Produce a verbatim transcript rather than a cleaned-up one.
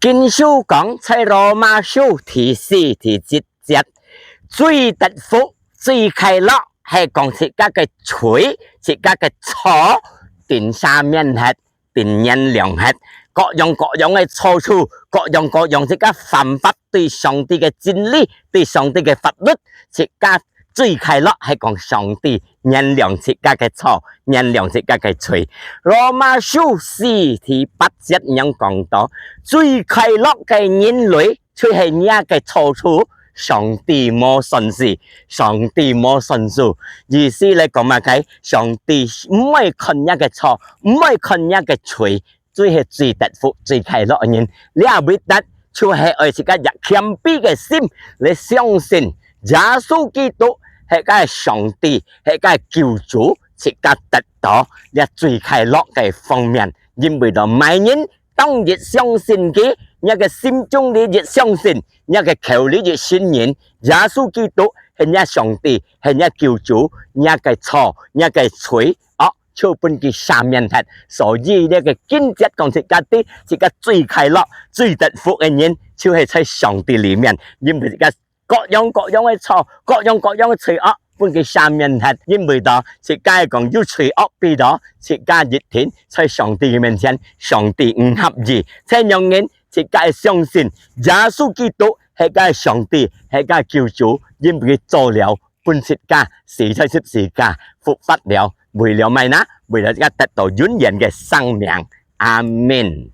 經書講，在羅馬書第四第七節，最得福、最快樂，係講自家个罪、自家个錯，定赦免忒，定原諒忒，各樣各樣个錯處，各樣各樣自家犯法對上帝个真理、對上帝个法律，自家最快樂係講上帝原諒自家个錯，原諒自家个罪。羅馬書四第八節恁樣講到，最快樂个人類就係若个錯處，上帝無算數，上帝無算數。意思來講麼个？上帝毋會看若个錯，毋會看若个罪，就係最得福、最快樂个人。這位得就係愛自家一謙卑个心來相信耶穌基督係个上帝，係个救主，自家得到這最快樂个方面。因為到麼人當日相信佢，若个心中裡一相信，若个口裡一承認，耶穌基督係若上帝，係若救主，若个錯，若个罪，惡，就分佢赦免忒。所以這个經節講自家知，自家最快樂、最得福个人，就係在上帝裡面，因為自家各樣各樣个錯，各樣各樣个罪惡，分佢赦免忒。因為到自家講有罪惡，比到自家一定在上帝个面前，上帝毋合意。這樣人，自家相信耶穌基督係个上帝，係个救主，因為佢做了，分自家死在十字架，復活了，為了麼个呢？為了自家得到永遠个生命。阿門。